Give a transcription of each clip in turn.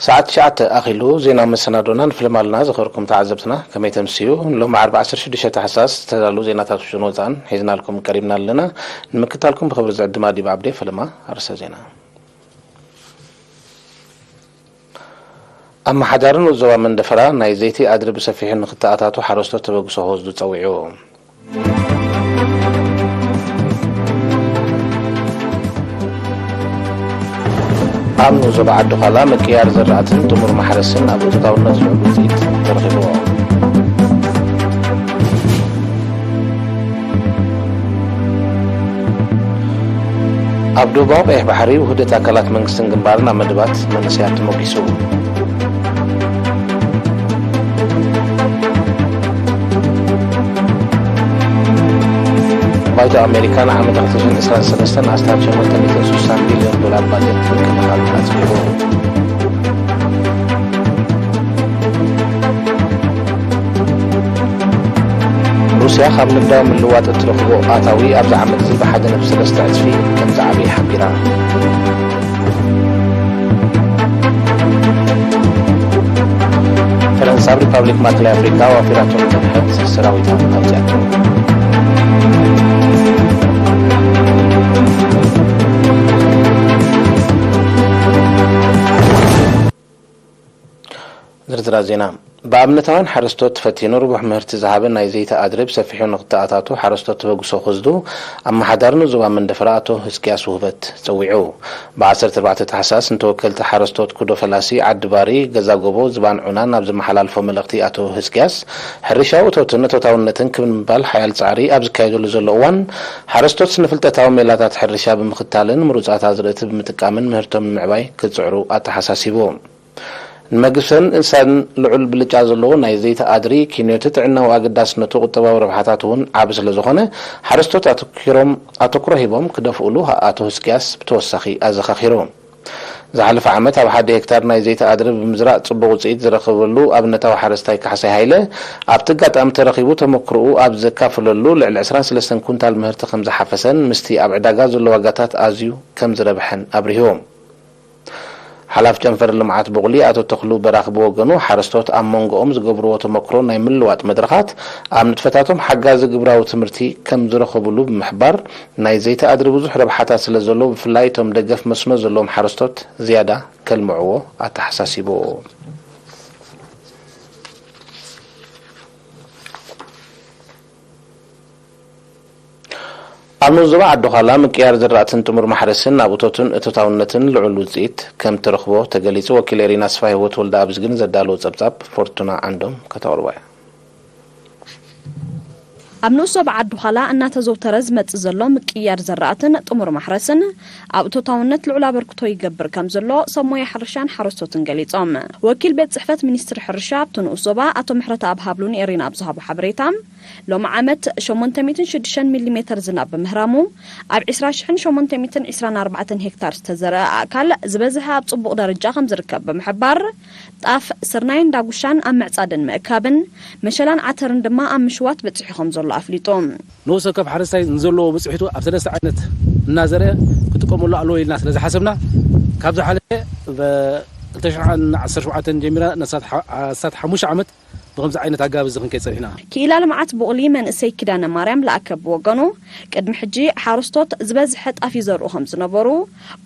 ሰዓት ትሽዓተ ኣኺሉ ዜና መሰናዶና ንፍልም ኣለና። ዝኸበርኩም ተዓዘብትና ከመይ ተምስዩ? ሎም ዓርቢ ዓሰርተ ሽዱሽተ ታሕሳስ ዝተዳለዉ ዜናታት ውሽጥን ወፃእን ሒዝናልኩም ቀሪብና ኣለና። ንምክታልኩም ብኽብሪ ዝዕድም ኣዲብ ዓብዴ። ፈለማ ኣርእስተ ዜና። ኣመሓዳሪ ንኡስ ዞባ መንደፈራ ናይ ዘይቲ ኣድሪ ብሰፊሑ ንክተኣታቶ ሓረስቶት ተበግሶ ክወስዱ ጸዊዑ። ኣብ ንኡስ ዞባ ዓዲ ዃላ ምቅያር ዘራእትን ጥሙር ማሕረስን ኣብ እቶታውነት ልዑል ውፅኢት ተረኺብዎ። ኣብ ደቡባዊ ቀይሕ ባሕሪ ውህደት ኣካላት መንግስትን ግንባርን ኣብ መደባት መንእሰያት ተሞጊሱ። ባይቶ ኣሜሪካ ንዓመት ክልተ ሽሕን ዕስራን ሰለስተን ኣስታት ሸሞንተ ሚእትን ስሳን ቢልዮን ዶላር ባጀት ምክልኻል ኣጽዲቑ። ሩስያ ካብ ንግዳዊ ምልዋጥ እትረኽቦ ኣታዊ ኣብዚ ዓመት እዚ ብሓደ ነጥቢ ሰለስተ ዕጽፊ ከም ዝዓበየ ሓቢራ። ፈረንሳ ኣብ ሪፓብሊክ ማእከላይ ኣፍሪካ ዋፊራቶ ንጸንሐት ሰራዊታ ኣውጺኣቶ። ዝርዝራት ዜና። ብኣብነታውያን ሓረስቶት ተፈቲኑ ርቡሕ ምህርቲ ዝሃበ ናይ ዘይቲ ኣድሪ ብሰፊሑ ንክተኣታቱ ሓረስቶት ተበግሶ ክወስዱ ኣመሓዳሪ ንኡስ ዞባ መንደፈራ ኣቶ ህዝቅያስ ውህበት ጸዊዑ። ብ ዓሰርተ ኣርባዕተ ታሕሳስ ንተወከልቲ ሓረስቶት ኩዶ ፈላሲ፣ ዓዲ ባሪ፣ ገዛ ጎቦ፣ ዝባን ዑናን ኣብ ዘመሓላልፎ መልእኽቲ ኣቶ ህዝቅያስ፣ ሕርሻዊ እቶትን እቶታውነትን ክብ ንምባል ሓያል ጻዕሪ ኣብ ዝካየደሉ ዘሎ እዋን፣ ሓረስቶት ስነ-ፍልጠታዊ ሜላታት ሕርሻ ብምኽታልን ምሩጻት ኣዝርእቲ ብምጥቃምን ምህርቶም ንምዕባይ ክጽዕሩ ኣተሓሳሲቡ። ንመግብሰን እንስሳን ልዑል ብልጫ ዘለዎ ናይ ዘይቲ ኣድሪ ኪንዮቲ ጥዕናዊ ኣገዳስነቱ ቁጠባዊ ረብሓታት እውን ዓቢ ስለ ዝኾነ፣ ሓረስቶት ኣተኪሮም፣ ኣተኩሮ ሂቦም ክደፍኡሉ ኣቶ ህዝቅያስ ብተወሳኺ ኣዘኻኺሩ። ዝሓለፈ ዓመት ኣብ ሓደ ሄክታር ናይ ዘይቲ ኣድሪ ብምዝራእ ጽቡቕ ውጽኢት ዝረኸበሉ ኣብነታዊ ሓረስታይ ካሕሳይ ሃይለ፣ ኣብቲ ኣጋጣሚ ተረኺቡ ተመክሮኡ ኣብ ዘካፈለሉ፣ ልዕሊ ዕስራን ሰለስተን ኩንታል ምህርቲ ከም ዝሓፈሰን ምስቲ ኣብ ዕዳጋ ዘሎ ዋጋታት ኣዝዩ ከም ዝረብሐን ኣብሪሁ። ሓላፊ ጨንፈር ልምዓት ቡቕሊ ኣቶ ተኽሉ በራኺ ብወገኑ፣ ሓረስቶት ኣብ መንጎኦም ዝገብርዎ ተመክሮ ናይ ምልዋጥ መድረኻት ኣብ ንጥፈታቶም ሓጋዚ ግብራዊ ትምህርቲ ከም ዝረኸብሉ ብምሕባር፣ ናይ ዘይቲ ኣድሪ ብዙሕ ረብሓታት ስለ ዘለዎ፣ ብፍላይ እቶም ደገፍ መስኖ ዘለዎም ሓረስቶት ዝያዳ ከልምዕዎ ኣተሓሳሲቡ። ኣብ ንኡስ ዞባ ዓዲ ዃላ ምቅያር ዝራእትን ጥሙር ማሕረስን ኣብ እቶትን እቶታውነትን ልዑል ውፅኢት ከም ትረኽቦ ተገሊጹ። ወኪል ኤሪና ኣስፋ ህይወት ወልደ ኣብዝግን ዘዳለዎ ጸብጻብ ፎርቱና ዓንዶም ከተቕርቦ እያ። ኣብ ንኡስ ዞባ ዓዲ ዃላ እናተዘውተረ ዝመጽእ ዘሎ ምቅያር ዘራእትን ጥሙር ማሕረስን ኣብ እቶታውነት ልዑል ኣበርክቶ ይገብር ከም ዘሎ ሰብ ሞያ ሕርሻን ሓረስቶትን ገሊጾም። ወኪል ቤት ጽሕፈት ሚኒስትሪ ሕርሻ ኣብቲ ንኡስ ዞባ ኣቶ ምሕረተኣብ ሃብሉ ንኤሪና ኣብ ዝሃቦ ሓበሬታ፣ ሎሚ ዓመት ሸሞንተ ሚእትን ሽዱሽተን ሚሊሜተር ዝናብ ብምህራሙ፣ ኣብ ዕስራ ሽሕን ሸሞንተ ሚእትን ዕስራን ኣርባዕተን ሄክታር ዝተዘርአ ኣእካል ዝበዝሐ ኣብ ጽቡቕ ደረጃ ከም ዝርከብ ብምሕባር፣ ጣፍ፣ ስርናይን ዳጉሻን ኣብ ምዕጻድን ምእካብን፣ መሸላን ዓተርን ድማ ኣብ ምሽዋት በጺሑ ከም ዘሎ ኣፍሊጡ። ንኡስ ወከፍ ሓረስታይ ንዘለዎ ብጽሒቱ ኣብ ሰለስተ ዓይነት እናዘርአ ክጥቀመሉ ኣለዎ ኢልና ስለ ዝሓሰብና፣ ካብ ዝሓለፈ ብ ክልተ ሽሕን ዓሰርተ ሸውዓተን ጀሚራ ነሳት ሓ-፣ ኣስታት ሓሙሽተ ዓመት ብኸምዚ ዓይነት ኣገባብ እዚ ክንከይድ ጸኒሕና። ክኢላ ልምዓት ቡቕሊ መንእሰይ ኪዳነ ማርያም ለኣከ ብወገኑ፣ ቅድሚ ሕጂ ሓረስቶት ዝበዝሐ ጣፍ ይዘርኡ ከም ዝነበሩ፣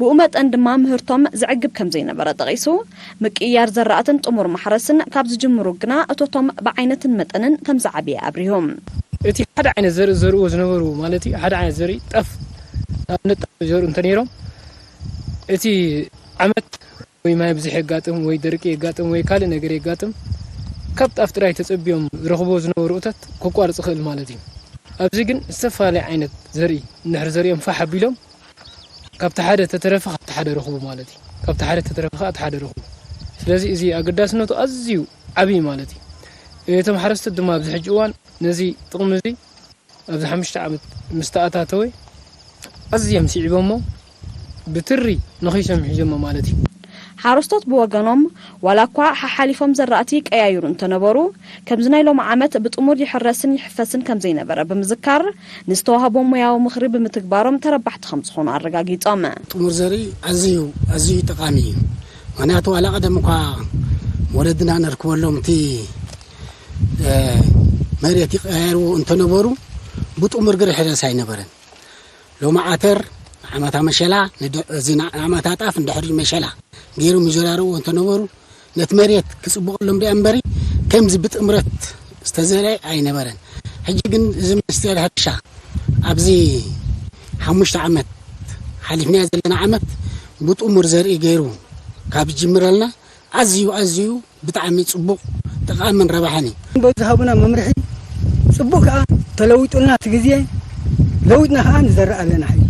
ብኡ መጠን ድማ ምህርቶም ዘዕግብ ከም ዘይነበረ ጠቒሱ፣ ምቅይያር ዘራእትን ጥሙር ማሕረስን ካብ ዝጅምሩ ግና እቶቶም ብዓይነትን መጠንን ከም ዝዓበየ ኣብሪሁ። እቲ ሓደ ዓይነት ዘርኢ ዘርእዎ ዝነበሩ፣ ማለት እዩ፣ ሓደ ዓይነት ዘርኢ ጣፍ፣ ንኣብነት ጣፍ ዘርኡ እንተነይሮም፣ እቲ ዓመት ወይ ማይ ብዝሕ የጋጥም ወይ ደርቂ የጋጥም ወይ ካልእ ነገር የጋጥም፣ ካብ ጣፍ ጥራይ ተጸቢዮም ዝረኽብዎ ዝነበሩ እቶት ከቋርጽ ይኽእል ማለት እዩ። ኣብዚ ግን ዝተፈላለየ ዓይነት ዘርኢ እንድሕር ዘሪኦም ፋሕ ኣቢሎም፣ ካብቲ ሓደ ተተረፈ ካብቲ ሓደ ረኽቡ ማለት እዩ። ካብቲ ሓደ ተተረፈ ካብቲ ሓደ ረኽቡ። ስለዚ እዚ ኣገዳስነቱ ኣዝዩ ዓብዪ ማለት እዩ። እቶም ሓረስቶት ድማ ኣብዚ ሕጂ እዋን ነዚ ጥቕሚ እዚ ኣብዚ ሓሙሽተ ዓመት ምስ ተኣታተወ ኣዝዮም ስዒቦሞ ብትሪ ነኺሶም ሒዞሞ ማለት እዩ። ሓረስቶት ብወገኖም፣ ዋላ እኳ ሓሓሊፎም ዘራእቲ ይቀያይሩ እንተነበሩ፣ ከምዚ ናይ ሎሚ ዓመት ብጥሙር ይሕረስን ይሕፈስን ከም ዘይነበረ ብምዝካር፣ ንዝተዋህቦም ሞያዊ ምኽሪ ብምትግባሮም ተረባሕቲ ከም ዝኾኑ ኣረጋጊጾም። ጥሙር ዘርኢ ኣዝዩ፣ ኣዝዩ ጠቓሚ እዩ። ምክንያቱ ዋላ ቀደም እኳ ወለድና ነርክበሎም እቲ መሬት ይቀያየርዎ እንተነበሩ ብጥሙር ግርሕረስ ኣይነበረን። ሎሚ ዓተር ንዓመታ መሸላ እዚ ንዓመታ ጣፍ እንድሕሪ መሸላ ገይሮም ይዘራርዎ እንተነበሩ ነቲ መሬት ክፅብቐሎም ዲኣ እምበሪ ከምዚ ብጥምረት ዝተዘርአ ኣይነበረን። ሕጂ ግን እዚ ሚኒስቴር ሕርሻ ኣብዚ ሓሙሽተ ዓመት ሓሊፍናዮ ዘለና ዓመት ብጥሙር ዘርኢ ገይሩ ካብ ዝጅምረልና ኣዝዩ ኣዝዩ ብጣዕሚ ጽቡቕ ጠቓምን ረባሕን እዩ። በዚ ሃቡና መምርሒ ጽቡቕ ከኣ ተለዊጡልና እቲ ግዜ ለዊጥና ከኣ ንዘርእ ኣለና ሕጂ።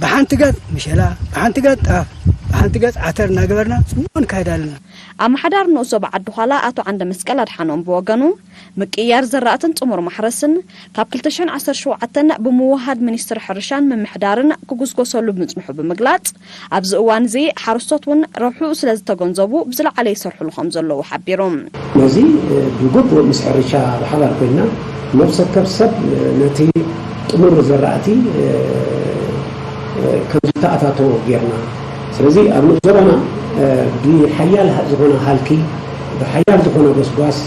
ብሓንቲ ገጽ ምሸላ፣ ብሓንቲ ገጽ ጣፍ፣ ብሓንቲ ገጽ ዓተር እናገበርና ጽቡቕ ንካይድ ኣለና። ኣመሓዳሪ ንኡስ ዞባ ዓዲ ዃላ ኣቶ ዓንደ መስቀል ኣድሓኖም ብወገኑ ምቅያር ዘራእትን ጥሙር ማሕረስን ካብ ክልተ ሽሕን ዓሰርተ ሸውዓተን ብምውህሃድ ሚኒስትሪ ሕርሻን ምምሕዳርን ክጉስጎሰሉ ምጽንሑ ብምግላጽ ኣብዚ እዋን እዚ ሓረስቶት እውን ረብሕኡ ስለ ዝተገንዘቡ ብዝለዓለ ይሰርሕሉ ከም ዘለዉ ሓቢሩ። ነዚ ብግቡእ ምስ ሕርሻ ብሓባር ኮይና ነብሰ ወከፍ ሰብ ነቲ ጥሙር ዘራእቲ ከም ዝተኣታተዎ ጌርና። ስለዚ ኣብ ንኡስ ዞባና ብሓያል ዝኾነ ሃልኪ ብሓያል ዝኾነ ጎስጓስ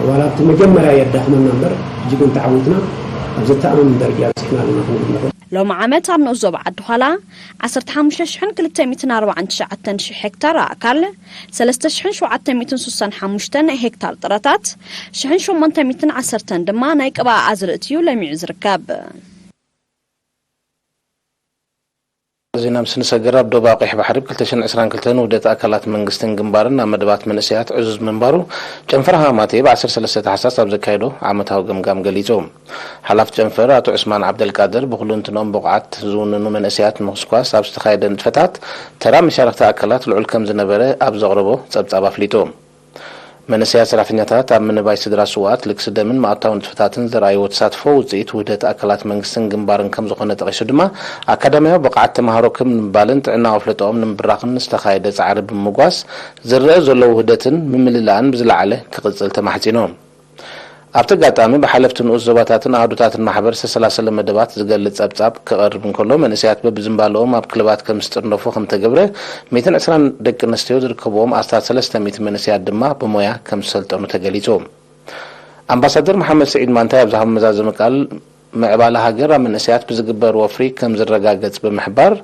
ዋላ ኣብቲ መጀመርያ የዳኽመና እምበር ሕጂ ግን ተዓዊትና ኣብ ዘተኣማምን ደረጃ በፂሕና ኣለና ክንብል ንኽእል። ሎሚ ዓመት ኣብ ንኡስ ዞባ ዓዲ ዃላ ዓሰርተ ሓሙሽተ ሽሕን ክልተ ሚእትን ኣርባዓን ትሽዓተን ሽሕ ሄክታር ኣእካል፣ ሰለስተ ሽሕን ሸውዓተ ሚእትን ሱሳን ሓሙሽተን ሄክታር ጥረታት፣ ሽሕን ሸሞንተ ሚእትን ዓሰርተን ድማ ናይ ቅብኣ ኣዝርእቲ እዩ ለሚዑ ዝርከብ። ዜና ምስ ንሰገር ኣብ ዶብ ኣቑሕ ባሕሪ ብ ክልተ ሽሕን ዕስራን ክልተን ውህደት ኣካላት መንግስትን ግንባርን ኣብ መደባት መንእሰያት ዕዙዝ ምንባሩ ጨንፈር ሃማቴ ብ ዓሰርተ ሰለስተ ታሕሳስ ኣብ ዘካየዶ ዓመታዊ ገምጋም ገሊጹ። ሓላፊ ጨንፈር ኣቶ ዑስማን ዓብደልቃድር ብኹሉ እንትንኦም ብቑዓት ዝውንኑ መንእሰያት ንምኹስኳስ ኣብ ዝተኻየደ ንጥፈታት ተራ መሻርኽቲ ኣካላት ልዑል ከም ዝነበረ ኣብ ዘቕረቦ ጸብጻብ ኣፍሊጡ። መንእሰያት ሰራሕተኛታት ኣብ ምንባይ ስድራ ስውኣት ልግሲ ደምን ማእታዊ ንጥፈታትን ዘርኣይዎ ተሳትፎ ውፅኢት ውህደት ኣካላት መንግስትን ግንባርን ከም ዝኾነ ጠቒሱ ድማ ኣካዳሚያዊ ብቕዓት ተምሃሮ ክብ ንምባልን ጥዕናዊ ኣፍልጦኦም ንምብራኽን ዝተኻየደ ፃዕሪ ብምምጓስ ዝረአ ዘሎ ውህደትን ምምልላእን ብዝለዓለ ክቕፅል ተማሕፂኑ። ኣብቲ ኣጋጣሚ ብሓለፍቲ ንኡስ ዞባታትን ኣሃዱታትን ማሕበር ዝተሰላሰለ መደባት ዝገልፅ ጸብጻብ ክቐርብ እንከሎ መንእሰያት በብዝምባለኦም ኣብ ክለባት ከም ዝጥርነፉ ከም ተገብረ ሚእትን ዕስራን ደቂ ኣንስትዮ ዝርከብዎም ኣስታት ሰለስተ ሚእቲ መንእሰያት ድማ ብሞያ ከም ዝሰልጠኑ ተገሊጹ። ኣምባሳደር መሓመድ ስዒድ ማንታይ ኣብ ዝሃቦ መዛዘሚ ቃል ምዕባለ ሃገር ኣብ መንእሰያት ብዝግበር ወፍሪ ከም ዝረጋገጽ ብምሕባር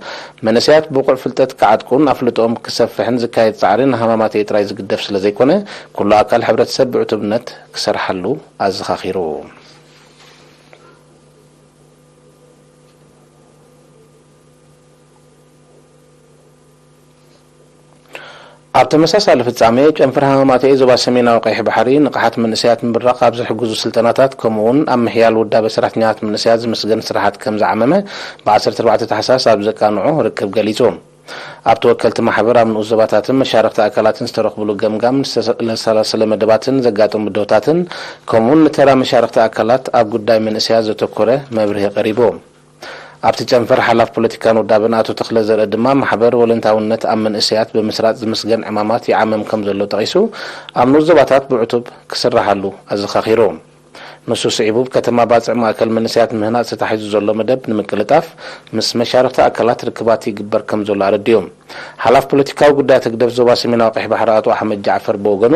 መንእሰያት ብቑዕ ፍልጠት ክዓጥቁን ኣፍልጦኦም ክሰፍሕን ዝካየድ ጻዕሪ ንሃማማተኤ ጥራይ ዝግደፍ ስለ ዘይኮነ ኩሉ ኣካል ሕብረተሰብ ብዕቱብነት ክሰርሓሉ ኣዘኻኺሩ። ኣብ ተመሳሳሊ ፍጻሜ ጨንፈር ሃማማተኤ ዞባ ሰሜናዊ ቀይሕ ባሕሪ ንቕሓት መንእሰያት ምብራቕ ኣብ ዝሕግዙ ስልጠናታት ከምኡ እውን ኣብ ምሕያል ውዳበ ሰራሕተኛታት መንእሰያት ዝምስገን ስራሓት ከም ዝዓመመ ብ ዓሰርተ ኣርባዕተ ታሕሳስ ኣብ ዘቃንዖ ርክብ ገሊጹ። ኣብቲ ወከልቲ ማሕበር ኣብ ንኡስ ዞባታትን መሻርኽቲ ኣካላትን ዝተረኽብሉ ገምጋም ዝተሰላሰለ መደባትን ዘጋጠሙ ብድሆታትን ከምኡውን ንተራ መሻርኽቲ ኣካላት ኣብ ጉዳይ መንእሰያት ዘተኮረ መብርሂ ቀሪቡ። ኣብቲ ጨንፈር ሓላፍ ፖለቲካን ውዳበን ኣቶ ተኽለ ዘርእ ድማ ማሕበር ወለንታውነት ኣብ መንእሰያት ብምስራጽ ዝምስገን ዕማማት ይዓመም ከም ዘሎ ጠቒሱ ኣብ ንኡስ ዞባታት ብዕቱብ ክስራሓሉ ኣዘኻኺሩ። ንሱ ስዒቡ ብከተማ ባጽዕ ማእከል መንእሰያት ምህናጽ ተታሒዙ ዘሎ መደብ ንምቅልጣፍ ምስ መሻርኽቲ ኣካላት ርክባት ይግበር ከም ዘሎ ኣረዲኡ። ሓላፍ ፖለቲካዊ ጉዳያት ህግደፍ ዞባ ሰሜናዊ ቀይሕ ባሕሪ ኣቶ ኣሕመድ ጃዕፈር ብወገኑ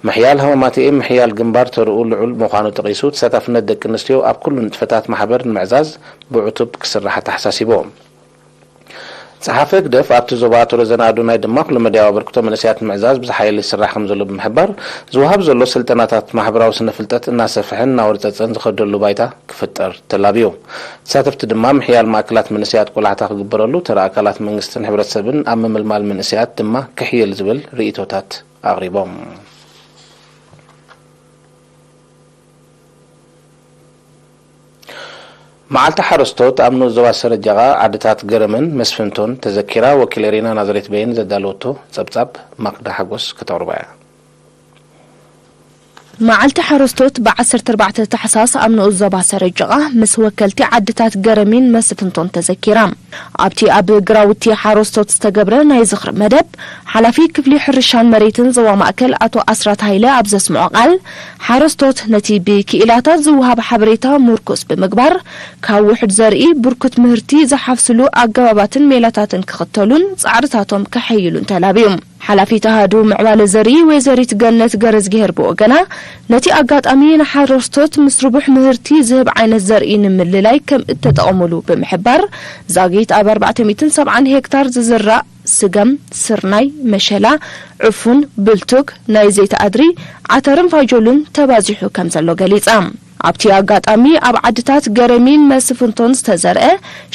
ምሕያል ሃማማተኤ ምሕያል ግንባር ተርኡ ልዑል ምዃኑ ጠቒሱ ተሳታፍነት ደቂ ኣንስትዮ ኣብ ኩሉ ንጥፈታት ማሕበር ንምዕዛዝ ብዕቱብ ክስራሕ ኣተሓሳሲቡ። ጸሓፊ ህግደፍ ኣብቲ ዞባ ኣቶ ረዘነ ኣዶናይ ድማ ኩለመዳያዊ ኣበርክቶ መንእሰያት ንምዕዛዝ ብዝሓየለ ይስራሕ ከም ዘሎ ብምሕባር ዝወሃብ ዘሎ ስልጠናታት ማሕበራዊ ስነ ፍልጠት እናሰፍሐን እናወርጸጸን ዝኸደሉ ባይታ ክፍጠር ተላብዩ። ተሳተፍቲ ድማ ምሕያል ማእከላት መንእሰያት ቆላሕታ ክግበረሉ ተራ ኣካላት መንግስትን ሕብረተሰብን ኣብ ምምልማል መንእሰያት ድማ ክሕየል ዝብል ርእይቶታት ኣቕሪቦም። መዓልቲ ሓረስቶት ኣብ ንኡስ ዞባ ሰረጃቓ ዓድታት ገረመን መስፍንቶን ተዘኪራ። ወኪል ኤሪና ናዝሬት በየን ዘዳለወቶ ጸብጻብ ማክዳ ሓጎስ ከተቕርባ እያ። መዓልቲ ሓረስቶት ብ ዓሰርተ ኣርባዕተ ታሕሳስ ኣብ ንኡስ ዞባ ሰረጅቓ ምስ ወከልቲ ዓድታት ገረሚን መስፍንቶን ተዘኪራ። ኣብቲ ኣብ ግራውቲ ሓረስቶት ዝተገብረ ናይ ዝኽሪ መደብ፣ ሓላፊ ክፍሊ ሕርሻን መሬትን ዞባ ማእከል ኣቶ ኣስራት ሃይለ ኣብ ዘስምዖ ቃል፣ ሓረስቶት ነቲ ብክኢላታት ዝወሃብ ሓበሬታ ምርኩስ ብምግባር፣ ካብ ውሑድ ዘርኢ ብርኩት ምህርቲ ዝሓፍስሉ ኣገባባትን ሜላታትን ክኽተሉን ጻዕርታቶም ከሐይሉን ተላብዩ። ሓላፊት ኣሃዱ ምዕባለ ዘርኢ ወይዘሪት ገነት ገረዝግሄር ብወገና፣ ነቲ ኣጋጣሚ ንሓረስቶት ምስ ርቡሕ ምህርቲ ዝህብ ዓይነት ዘርኢ ንምልላይ ከም እተጠቐሙሉ ብምሕባር፣ ዛጊት ኣብ ኣርባዕተ ሚእትን ሰብዓን ሄክታር ዝዝራእ ስገም፣ ስርናይ፣ መሸላ፣ ዕፉን፣ ብልቱግ፣ ናይ ዘይቲ ኣድሪ፣ ዓተርን ፋጆልን ተባዚሑ ከም ዘሎ ገሊጻ። ኣብቲ ኣጋጣሚ ኣብ ዓድታት ገረሚን መስፍንቶን ዝተዘርአ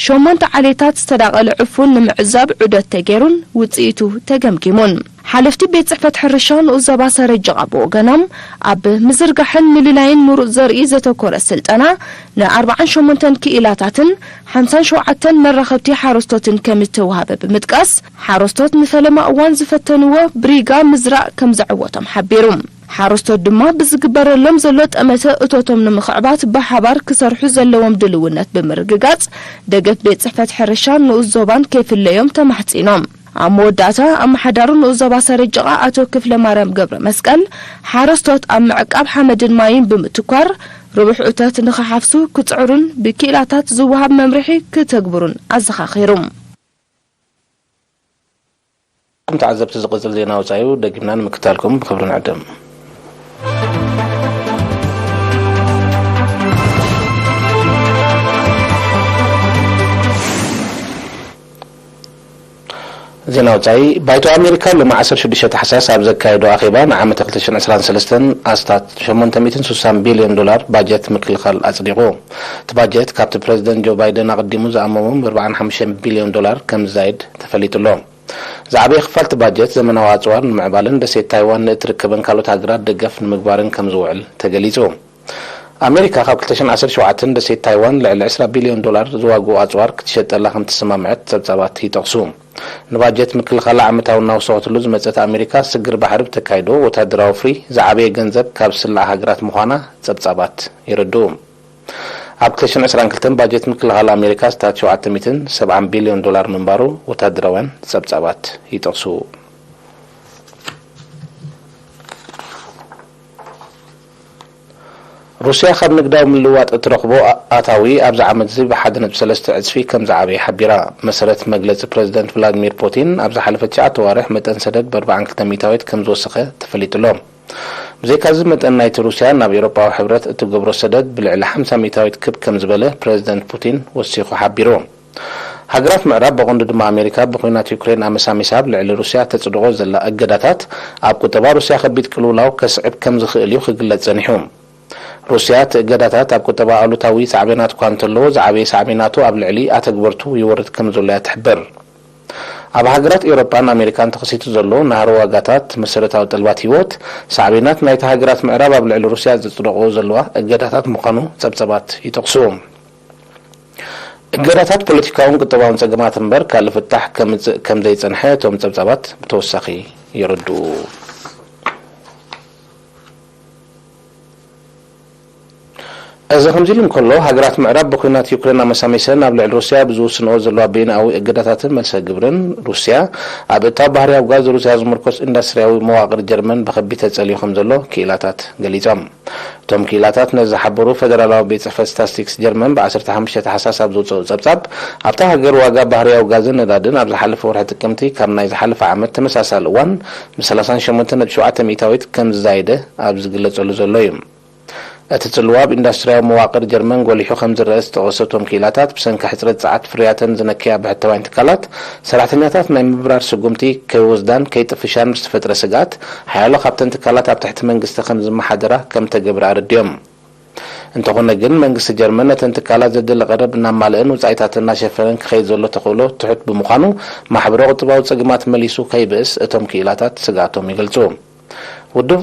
ሸሞንተ ዓሌታት ዝተዳቐለ ዕፉን ንምዕዛብ ዑደት ተገይሩን ውጽኢቱ ተገምጊሙን። ሓለፍቲ ቤት ጽሕፈት ሕርሻ ንኡስ ዞባ ሰረጅቓ ብወገኖም፣ ኣብ ምዝርጋሕን ምልላይን ምሩጽ ዘርኢ ዘተኮረ ስልጠና ንኣርባዓን ሸሞንተን ክኢላታትን ሓምሳን ሸውዓተን መራኸብቲ ሓረስቶትን ከም እተወሃበ ብምጥቃስ፣ ሓረስቶት ንፈለማ እዋን ዝፈተንዎ ብሪጋ ምዝራእ ከም ዘዕወቶም ሓቢሩ። ሓረስቶት ድማ ብዝግበረሎም ዘሎ ጠመተ እቶቶም ንምኽዕባት ብሓባር ክሰርሑ ዘለዎም ድልውነት ብምርግጋጽ፣ ደገፍ ቤት ጽሕፈት ሕርሻን ንኡስ ዞባን ከይፍለዮም ተማሕጺኖም። ኣብ መወዳእታ፣ ኣመሓዳሪ ንኡስ ዞባ ሰረጅቓ ኣቶ ክፍለ ማርያም ገብረ መስቀል፣ ሓረስቶት ኣብ ምዕቃብ ሓመድን ማይን ብምትኳር፣ ርቡሕ እቶት ንኽሓፍሱ ክጽዕሩን ብክኢላታት ዝወሃብ መምርሒ ክተግብሩን ኣዘኻኺሩ። ተዓዘብቲ፣ ዝቕጽል ዜና ወጻኢ እዩ፣ ደጊምና ንምክታልኩም ብኽብሪ ንዕድም። ዜና ወጻኢ። ባይቶ ኣሜሪካ ሎሚ ዓሰርተ ሽዱሽተ ታሕሳስ ኣብ ዘካየዶ ኣኼባ፣ ንዓመት ክልተ ሽሕን ዕስራን ሰለስተን ኣስታት ሸሞንተ ሚእትን ስሳን ቢልዮን ዶላር ባጀት ምክልኻል ኣጽዲቑ። እቲ ባጀት ካብቲ ፕረዚደንት ጆ ባይደን ኣቐዲሙ ዝኣመሞም ኣርባዓን ሓሙሽተን ቢልዮን ዶላር ከም ዝዛይድ ተፈሊጡ ኣሎ። ዝዓበየ ክፋል እቲ ባጀት ዘመናዊ ኣጽዋር ንምዕባልን ደሴት ታይዋን ንእትርከበን ካልኦት ሃገራት ደገፍ ንምግባርን ከም ዝውዕል ተገሊጹ። ኣሜሪካ ካብ ክልተ ሽሕን ዓሰርተ ሸውዓተን ደሴት ታይዋን ልዕሊ ዕስራ ቢልዮን ዶላር ዝዋግኡ ኣጽዋር ክትሸጠላ ከም ትሰማምዐት ጸብጻባት ይጠቕሱ። ንባጀት ምክልኻላ ዓመታዊ እናወሰኸትሉ ዝመጸት ኣሜሪካ፣ ስግር ባሕሪ ብተካይዶ ወታደራዊ ፍሪ ዝዓበየ ገንዘብ ካብ ዝስልዓ ሃገራት ምዃና ጸብጻባት የረድኡ። ኣብ ክልተ ሽሕን ዕስራን ክልተን ባጀት ምክልኻል ኣሜሪካ ኣስታት ሸውዓተ ሚእትን ሰብዓን ቢልዮን ዶላር ምንባሩ ወታደራውያን ጸብጻባት ይጠቕሱ። ሩስያ ካብ ንግዳዊ ምልውዋጥ እትረኽቦ ኣታዊ ኣብዚ ዓመት'ዚ ብሓደ ነጥቢ ሰለስተ ዕጽፊ ከም ዝዓበየ ሓቢራ። መሰረት መግለጺ ፕረዚደንት ቭላድሚር ፑቲን፣ ኣብ ዝሓለፈ ትሽዓተ ኣዋርሕ መጠን ሰደድ ብኣርባዓን ክልተ ሚእታዊት ከም ዝወሰኸ ተፈሊጡ ኣሎ። ብዘይካዚ፣ መጠን ናይቲ ሩስያ ናብ ኤውሮጳዊ ሕብረት እትገብሮ ሰደድ ብልዕሊ ሓምሳ ሚእታዊት ክብ ከም ዝበለ ፕረዚደንት ፑቲን ወሲኹ ሓቢሩ። ሃገራት ምዕራብ፣ ብቐንዱ ድማ ኣሜሪካ፣ ብኲናት ዩክሬን ኣመሳሚሳ ኣብ ልዕሊ ሩስያ ተጽድቖ ዘላ እገዳታት፣ ኣብ ቁጠባ ሩስያ ከቢድ ቅልውላው ከስዕብ ከም ዝኽእል እዩ ክግለጽ ጸኒሑ። ሩስያ እቲ እገዳታት ኣብ ቁጠባ ኣሉታዊ ሳዕቤናት እኳ እንተለዎ፣ ዝዓበየ ሳዕቤናቱ ኣብ ልዕሊ ኣተግበርቱ ይወርድ ከም ዘሎ እያ ትሕብር። ኣብ ሃገራት ኤውሮጳን ኣሜሪካን ተኸሲቱ ዘሎ ናህሪ ዋጋታት መሰረታዊ ጠልባት ህይወት፣ ሳዕቤናት ናይቲ ሃገራት ምዕራብ ኣብ ልዕሊ ሩስያ ዘጽደቕኦ ዘለዋ እገዳታት ምዃኑ ጸብጻባት ይጠቕሱ። እገዳታት ፖለቲካውን ቁጠባውን ጸገማት እምበር፣ ካልእ ፍታሕ ከምጽእ ከም ዘይጸንሐ እቶም ጸብጻባት ብተወሳኺ የረድኡ። እዚ ከምዚ ኢሉ እንከሎ፣ ሃገራት ምዕራብ ብኲናት ዩክሬን ኣመሳሚሰን ኣብ ልዕሊ ሩስያ ብዝውስንኦ ዘለዋ በይንኣዊ እገዳታትን መልሰ ግብርን፣ ሩስያ ኣብ እታው ባህርያዊ ጋዝ ሩስያ ዝምርኮስ ኢንዱስትርያዊ መዋቕር ጀርመን ብኸቢድ ተጸልዩ ከም ዘሎ ክኢላታት ገሊጾም። እቶም ክኢላታት ነዚ ዝሓበሩ፣ ፈደራላዊ ቤት ጽሕፈት ስታትስቲክስ ጀርመን ብ ዓሰርተ ሓሙሽተ ታሕሳስ ኣብ ዘውጽኦ ጸብጻብ፣ ኣብታ ሃገር ዋጋ ባህርያዊ ጋዝን ነዳድን ኣብ ዝሓለፈ ወርሒ ጥቅምቲ ካብ ናይ ዝሓለፈ ዓመት ተመሳሳሊ እዋን ብ ሰላሳን ሸሞንተን ነጥቢ ሸውዓተ ሚእታዊት ከም ዝዛየደ ኣብ ዝግለጸሉ ዘሎ እዩ። እቲ ጽልዋ ኣብ ኢንዱስትርያዊ መዋቕር ጀርመን ጎሊሑ ከም ዝረአ ዝጠቐሱ እቶም ክኢላታት፣ ብሰንኪ ሕጽረት ጸዓት ፍርያተን ዝነከያ ብሕታውያን ትካላት፣ ሰራሕተኛታት ናይ ምብራር ስጉምቲ ከይወስዳን ከይጥፍሻን ብዝተፈጥረ ስግኣት፣ ሓያሎ ካብተን ትካላት ኣብ ትሕቲ መንግስቲ ከም ዝመሓደራ ከም እተገብረ ኣረዲኦም። እንተኾነ ግን፣ መንግስቲ ጀርመን ነተን ትካላት ዘድሊ ቀረብ እናማልአን ውጻኢታተን እናሸፈነን ክኸይድ ዘሎ ተኽእሎ ትሑት ብምዃኑ፣ ማሕበረ-ቁጠባዊ ጸገማት መሊሱ ከይብእስ እቶም ክኢላታት ስግኣቶም ይገልጹ። ውድብ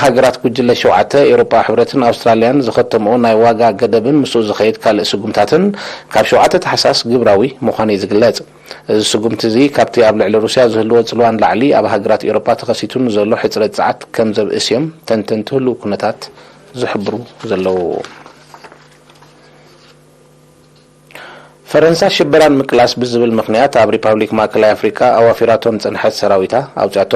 ሃገራት ጉጅለ ሸውዓተ፣ ኤውሮጳዊ ሕብረትን ኣውስትራልያን ዝኸተምኦ ናይ ዋጋ ገደብን ምስኡ ዝኸይድ ካልእ ስጉምታትን፣ ካብ ሸውዓተ ታሕሳስ ግብራዊ ምዃኑ እዩ ዝግለጽ። እዚ ስጉምቲ እዚ ካብቲ ኣብ ልዕሊ ሩስያ ዝህልዎ ጽልዋ ንላዕሊ ኣብ ሃገራት ኤውሮጳ ተኸሲቱ ንዘሎ ሕጽረት ጸዓት ከም ዘብእስ እዮም ተንተንቲ ህሉው ኩነታት ዝሕብሩ ዘለዉ። ፈረንሳ ሽበራን ምቅላስ ብዝብል ምኽንያት ኣብ ሪፓብሊክ ማእከላይ ኣፍሪቃ ኣዋፊራቶ ንጸንሐት ሰራዊታ ኣውጺኣቶ።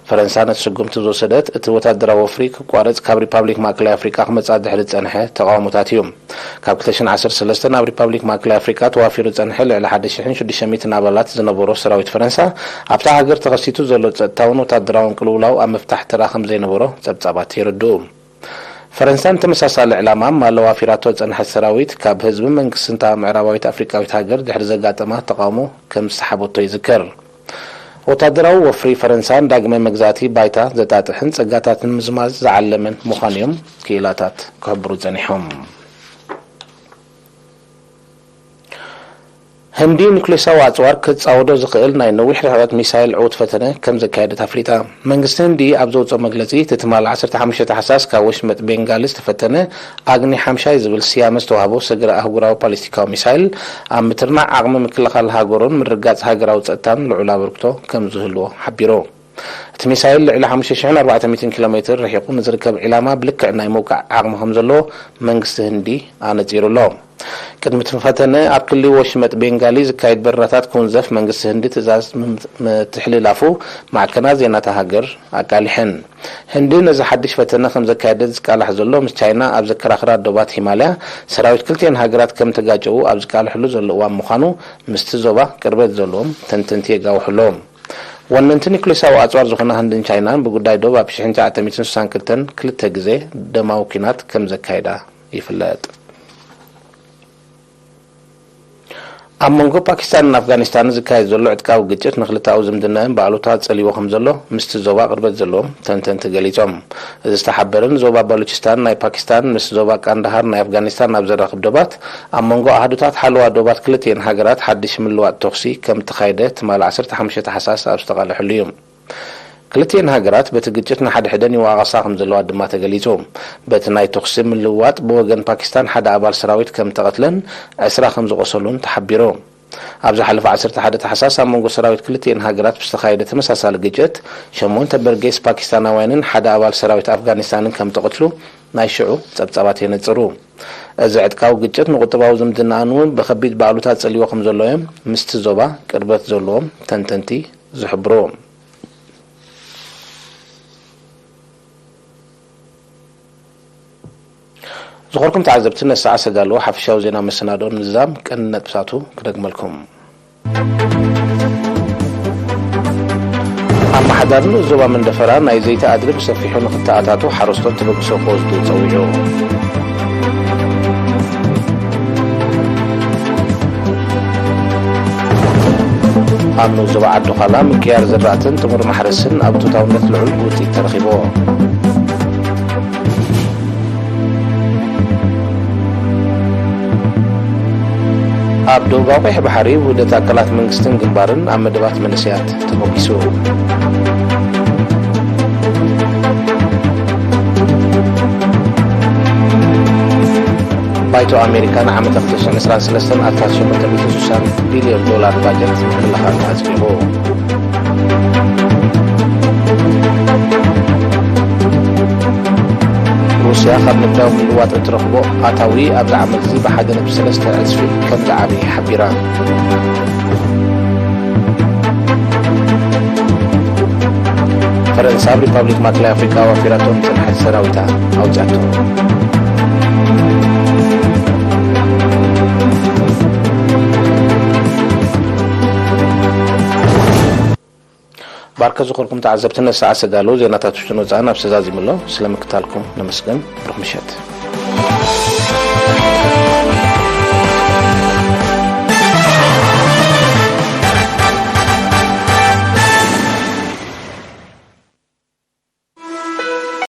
ፈረንሳ ነቲ ስጉምቲ ዝወሰደት እቲ ወታደራዊ ወፍሪ ክቋረጽ ካብ ሪፓብሊክ ማእከላይ ኣፍሪቃ ክመጽኣ ድሕሪ ዝጸንሐ ተቓውሞታት እዩ። ካብ ክልተ ሽሕን ዓሰርተ ሰለስተን ኣብ ሪፓብሊክ ማእከላይ ኣፍሪቃ ተዋፊሩ ዝጸንሐ ልዕሊ ሓደ ሽሕን ሽዱሽተ ሚእትን ኣባላት ዝነበሮ ሰራዊት ፈረንሳ ኣብታ ሃገር ተኸሲቱ ዘሎ ጸጥታውን ወታደራውን ቅልውላው ኣብ ምፍታሕ ተራ ከም ዘይነበሮ ጸብጻባት የረድኡ። ፈረንሳ ንተመሳሳሊ ዕላማ ማለዋ ፊራቶ ዝጸንሐት ሰራዊት ካብ ህዝቢ መንግስቲ እታ ምዕራባዊት ኣፍሪቃዊት ሃገር ድሕሪ ዘጋጠማ ተቓውሞ ከም ዝሰሓበቶ ይዝከር። ወታደራዊ ወፍሪ ፈረንሳ ንዳግመ መግዛእቲ ባይታ ዘጣጥሕን ጸጋታት ንምዝማዝ ዝዓለመን ምዃኑ እዮም ክኢላታት ክሕብሩ ጸኒሖም። ህንዲ ኒኩሌሳዊ ኣጽዋር ክጻወዶ ዝኽእል ናይ ነዊሕ ርሕቀት ሚሳይል ዕዉት ፈተነ ከም ዘካየደት ኣፍሊጣ። መንግስቲ ህንዲ ኣብ ዘውጽኦ መግለጺ፣ እቲ ትማሊ ዓሰርተ ሓሙሽተ ታሕሳስ ካብ ወሽመጥ ቤንጋሊ ዝተፈተነ ኣግኒ ሓምሻይ ዝብል ስያመ ዝተዋህቦ ሰግረ ኣህጉራዊ ባሊስቲካዊ ሚሳይል፣ ኣብ ምትርናዕ ዓቕሚ ምክልኻል ሃገሩን ምርግጋጽ ሃገራዊ ጸጥታን ልዑል ኣበርክቶ ከም ዝህልዎ ሓቢሩ። እቲ ሚሳይል ልዕሊ ሓሙሽተ ሽሕን ኣርባዕተ ሚእትን ኪሎ ሜትር ርሒቑ ንዝርከብ ዒላማ ብልክዕ ናይ ምውቃዕ ዓቕሚ ከም ዘለዎ መንግስቲ ህንዲ ኣነጺሩ ኣሎ። ቅድሚ እቲ ፈተነ ኣብ ክሊ ወሽመጥ ቤንጋሊ ዝካየድ በረራታት ክውንዘፍ መንግስቲ ህንዲ ትእዛዝ ምም-፣ ምትሕልላፉ ማዕከናት ዜና እታ ሃገር ኣቃሊሐን። ህንዲ ነዚ ሓድሽ ፈተነ ከም ዘካየደት ዝቃላሕ ዘሎ ምስ ቻይና ኣብ ዘከራኽራ ዶባት ሂማልያ ሰራዊት ክልቲኤን ሃገራት ከም ተጋጨዉ ኣብ ዝቃልሕሉ ዘሎ እዋን ምዃኑ ምስቲ ዞባ ቅርበት ዘለዎም ተንተንቲ የጋውሑ ኣለዉ። ወነንቲ ኒኩሌሳዊ ኣጽዋር ዝኾና ህንድን ቻይናን ብጉዳይ ዶብ ኣብ ሽሕን ትሽዓተ ሚእትን ስሳን ክልተን ክልተ ግዜ ደማዊ ኲናት ከም ዘካየዳ ይፍለጥ። ኣብ መንጎ ፓኪስታንን ኣፍጋኒስታንን ዝካየድ ዘሎ ዕጥቃዊ ግጭት ንክልተኣዊ ዝምድና'ን ብኣሉታ ጸልይዎ ከም ዘሎ ምስቲ ዞባ ቅርበት ዘለዎም ተንተንቲ ገሊጾም። እዚ ዝተሓበረ ንዞባ ባሉቺስታን ናይ ፓኪስታን ምስ ዞባ ቃንዳሃር ናይ ኣፍጋኒስታን ኣብ ዘራኽብ ዶባት ኣብ መንጎ ኣሃዱታት ሓለዋ ዶባት ክልቲኤን ሃገራት ሓድሽ ምልዋጥ ተኹሲ ከም እተኻየደ ትማሊ ዓሰርተ ሓሙሽተ ታሕሳስ ኣብ ዝተቓልሐሉ እዩ። ክልቲኤን ሃገራት በቲ ግጭት ንሓድሕደን ይወቓቐሳ ከም ዘለዋ ድማ ተገሊጹ። በቲ ናይ ተኹሲ ምልውዋጥ ብወገን ፓኪስታን ሓደ ኣባል ሰራዊት ከም ተቐትለን ዕስራ ከም ዝቖሰሉን ተሓቢሩ። ኣብ ዝሓለፈ ዓሰርተ ሓደ ታሕሳስ ኣብ መንጎ ሰራዊት ክልቲኤን ሃገራት ብዝተኻየደ ተመሳሳሊ ግጭት ሸሞንተ በርጌስ ፓኪስታናውያንን ሓደ ኣባል ሰራዊት ኣፍጋኒስታንን ከም ተቐትሉ ናይ ሽዑ ጸብጻባት የነጽሩ። እዚ ዕጥቃዊ ግጭት ንቁጠባዊ ዝምድናኣን እውን ብኸቢድ ብኣሉታ ጸልይዎ ከም ዘሎ እዮም ምስቲ ዞባ ቅርበት ዘለዎም ተንተንቲ ዝሕብሩ። ዝኸበርኩም ተዓዘብቲ፣ ነዚ ሰዓት ዝተዳለወ ሓፈሻዊ ዜና መሰናድኦ ንምዝዛም ቀንዲ ነጥብታቱ ክደግመልኩም። ኣመሓዳሪ ንኡስ ዞባ መንደፈራ ናይ ዘይቲ ኣድሪ ብሰፊሑ ንኽተኣታቶ ሓረስቶት ተበግሶ ክወስዱ ጸዊዑ። ኣብ ንኡስ ዞባ ዓዲ ዃላ ምቅያር ዝራእትን ጥሙር ማሕረስን ኣብ እቶታውነት ልዑል ውጽኢት ተረኺብዎ። ኣብ ደቡባዊ ቀይሕ ባሕሪ ውህደት ኣካላት መንግስትን ግንባርን ኣብ መደባት መንእሰያት ተሞጊሱ። ባይቶ ኣሜሪካ ንዓመት ክልተ ሽሕን ዕስራን ሰለስተን ኣስታት ሸሞንተ ሚእትን ስሳን ቢልዮን ዶላር ባጀት ምክልኻል ኣጽዲቑ። ሩስያ ካብ ንግዳዊ ምልዋጥ እትረኽቦ ኣታዊ ኣብዚ ዓመት እዚ ብሓደ ነጥቢ ሰለስተ ዕጽፊ ከም ዝዓበየ ሓቢራ። ፈረንሳ ኣብ ሪፓብሊክ ማእከላይ ኣፍሪቃ ኣዋፊራቶ ንጸንሐት ሰራዊታ ኣውጺኣቶ። ባርከ ዝኾንኩም ተዓዘብቲ፣ ነዚ ሰዓት ዝተዳለዉ ዜናታት ውሽጥን ወጻእን ኣብ ሰዛዚሙ ኣሎ። ስለ ምክታልኩም ነመስግን። ብሩኽ ምሸት።